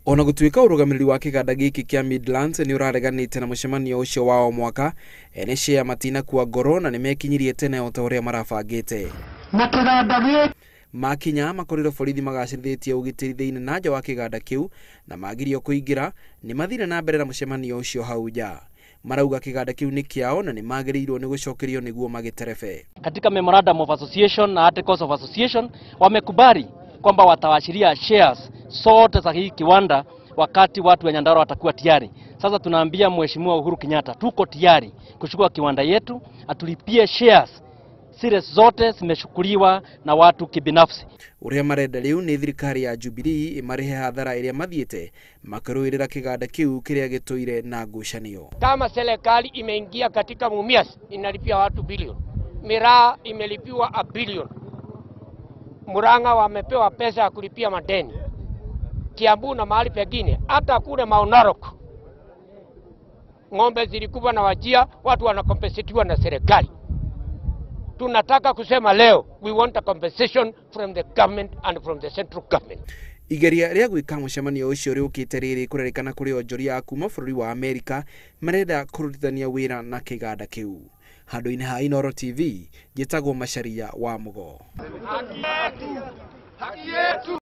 Ona gũtuĩka ũrũgamĩrĩri wa kĩganda gĩkĩ kĩa Midlands nĩ ũrareganĩte na mũcemanio ũcio wa o mwaka, ene share matinakua ngoro na nĩmekinyirie tene o ta ũrĩa marabangĩte. Na kĩganda gĩkĩ Makinya makorirwo borithi magacĩrithĩtie ũgitĩri thĩinĩ na nja wa kĩganda kĩu na magirio kũingĩra, nĩ mathire na mbere na mũcemanio ũcio hau nja. Marauga kĩganda kĩu nĩ kĩao na nĩ magĩrĩirwo nĩ gũcokerio nĩguo magĩterebe. Katika memorandum of association na articles of association wamekubali kwamba watawashiria shares zote za hii kiwanda wakati watu wa Nyandarua watakuwa tayari. Sasa tunaambia Mheshimiwa Uhuru Kenyatta tuko tayari kuchukua kiwanda yetu, atulipie shares zile zote zimechukuliwa na watu kibinafsi. Ũrĩa marenda rĩu nĩ thirikari ya Jubilee ĩmarĩhe hathara ĩrĩa mathiĩte makĩrũĩrĩra kĩganda kĩu kĩrĩa gĩtũire na ngucanio. Kama serikali imeingia katika Mumias inalipia watu bilioni, miraa imelipiwa a bilion, Murang'a wamepewa pesa ya kulipia madeni, Kiambu na mahali pengine, hata kule Mount Narok ng'ombe zilikuwa na wajia, watu wanakompensetiwa na serikali. Tunataka kusema leo we want a compensation from the government and from the central government. Igeria rĩa gwĩka mũcemanio ũcio rĩũkĩte rĩrĩ kũrerĩkana kũrĩ onjoria a kuma bũrũri wa Amerika marenda kũrutithania wĩra na kĩganda kĩu. Handũ-inĩ ha Inooro TV, njĩtagwo Macharia wa Mũgo. Haki yetu. Haki yetu.